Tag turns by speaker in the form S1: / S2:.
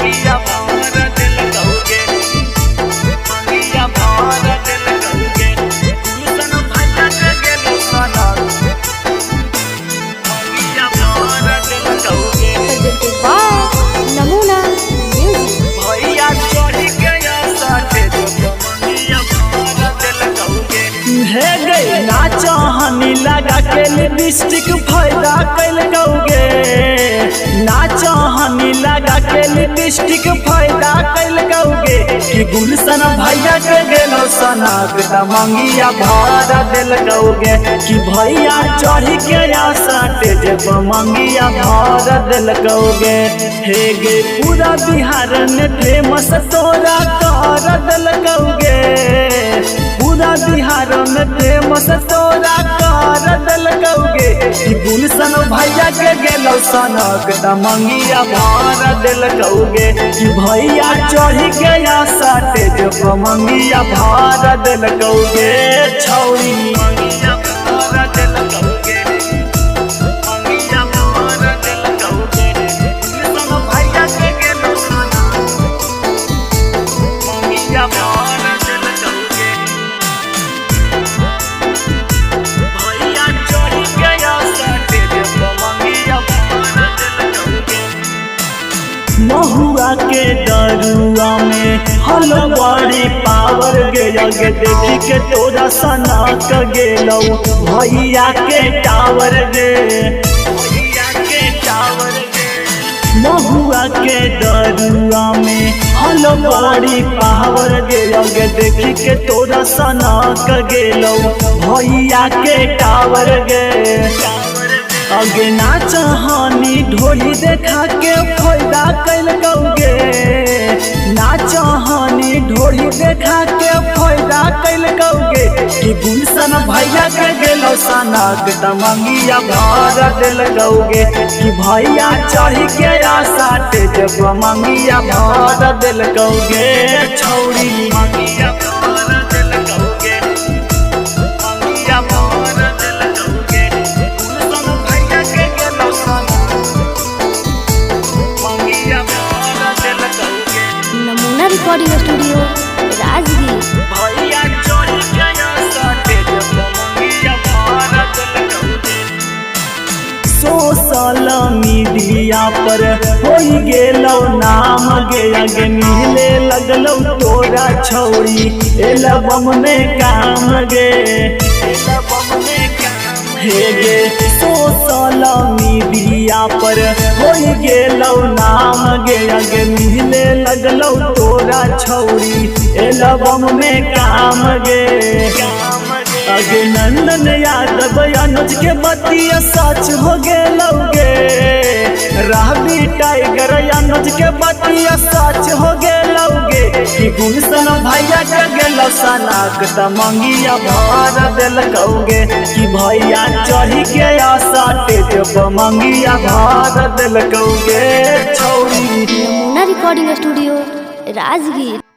S1: मंगिया भर दिल कौगे, मंगिया भर दिल कौगे। गुलशन भैया के गेलौ सनक, मंगिया भर दिल कौगे।
S2: Presented by Namuna Music.
S1: भैया चढ़ी गया साथे जो मंगिया भर दिल कौगे। हे गई नाचहनी लगा के लिपस्टिक फायदा कैल कौगे, नाचहनी लगा के लिपस्टिक फायदा कैल कौगे। कि गुलशन भैया के गेलो सनक त मंगिया भर दिल कौगे। कि भैया चढ़ी के साटे जब मंगिया भर दिल कौगे। हे गे पूरा बिहार में फेमस तोरा कर दिल कौगे, पूरा बिहार में फेमस तोरा कर दिल कौगे। कि गुलशन भैया के गेलो सनक त मंगिया भर दिल कौगे। कि भैया चढ़ी गया साटे जब मंगिया भर दिल कौगे। छौरी मंगिया भर दिल कौगे, मंगिया भर दिल कौगे। गुलशन भैया के गेलो सनक, मंगिया भर दिल कौगे। भैया चढ़ी गया साटे जब मंगिया भर दिल कौगे। महुआ के दरुआ में हलवाड़ी पावर गे, अगे देखी के तोरा सनक गेलौ भैया के टावर गे, भैया के टावर गे। महुआ के दरुआ में हलवाड़ी पावर गे, अगे देखी के तोरा सनक गेलौ भैया के टावर गे। अगे नाचहनी ढोली देखा के फायदा कैल कौगे, नाचहनी ढोली देखा के फायदा कैल कौगे। कि गुलशन भैया के गेलो सनक त मंगिया भर दिल कौगे। कि भैया चढ़ी के साटे जब मंगिया भर दिल कौगे। छौरी मंगिया भर दिल कौगे, मंगिया भर दिल कौगे। गुलशन भैया के गेलो सनक, मंगिया भर दिल कौगे।
S2: Namuna Recording Studio, Rajgir.
S1: भैया चढ़ी गया साटे जब मंगिया भर दिल कौगे। सोशल मीडिया पर होई गेलौ नाम गे, अगे मिले लगलौ तोरा छौरी एल्बम में काम गे, एल्बम में काम हे गे। सोशल मीडिया पर होई गेलौ नाम गे, अगे मिले लगलौ तोरा छौरी एल्बम में काम गे। अगे नंदन यादव अनुज के बतिया सच हो गेलौगे, राबी टाइगर अनुज के बतिया सच हो गेलौगे। कि गुलशन भैया के गेलो सनक त मंगिया भर दिल कौगे। कि भैया चढ़ी के साटे जब मंगिया भर दिल कौगे। छौरी
S2: Namuna Recording Studio, Rajgir.